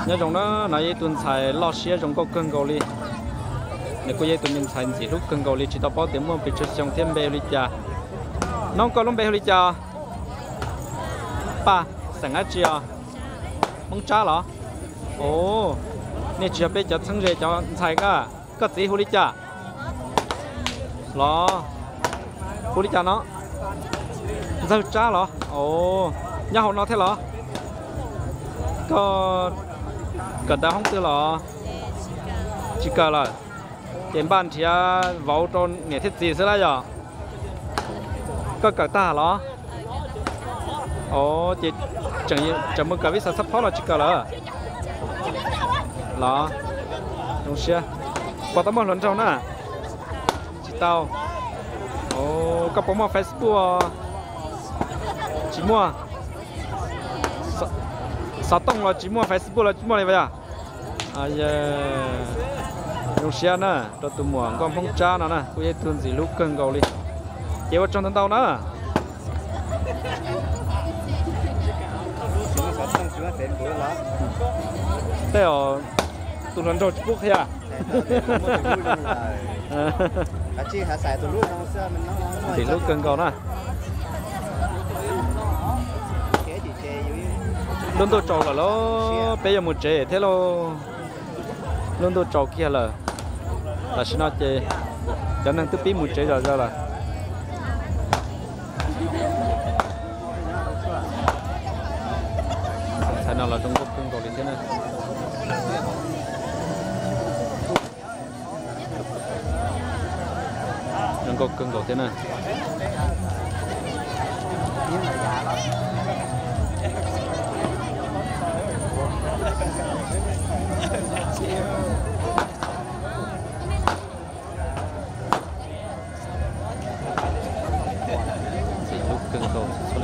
Nyob zoo na, no yog ib tug ntxhais loj siab zoo nkauj kawg nkaus li. Nws kuj yog ib tug me ntxhais ntxim hlub kawg nkaus li, tsis tau paub tias muaj pes tsawg xyoo thiab npe hu li cas. Noob, koj lub npe hu li cas? Paj, xeem dab tsi os? Hmoob Tsab los? Ov, nej tsis yog peb cov txheeb ze cov ntxhais koj. Koj txiv hu li cas los? Hu li cas no? Ntxawg Tsab los? Ov, nyob hauv no thiab los? Koj kawm ntawv hoob twg los? Tsis kawm lawm. Ces npaj nrhiav vauv rau niam thiab txiv xwb lawm yog? Koj kawm tag los? Ov, ces tseem mus kawm vis xav xab phob los tsis kawm lawm los? Zoo siab. Puas tau muaj hluas nraug na? Tsis tau. Ov, koj puas muaj Facebook? Tsis muaj. Xov tooj los tsis muaj, Facebook los tsis muaj li puas yog? Zoo siab na, rau tus muam nkauj Hmoob Tsab no na, kuj yog ib tug ntxim hlub kawg nkaus li. Ces ua tsaug ntau ntau na. Tej zaum tus hluas nraug tsis pub qhia. Ntxim hlub kawg nkaus na. Lub ntuj tsaus lawm lauj, peb yuav mus tsev thiab lauj. Lub ntuj tsaus kiag lawm. Tam sim no ces cov neeg twb pib mus tsev zom zaws lawm. Ntxhais no los zoo nkauj kawg nkaus li thiab na. Zoo nkauj kawg nkaus thiab na. Ntxim hlub kawg nkaus txhua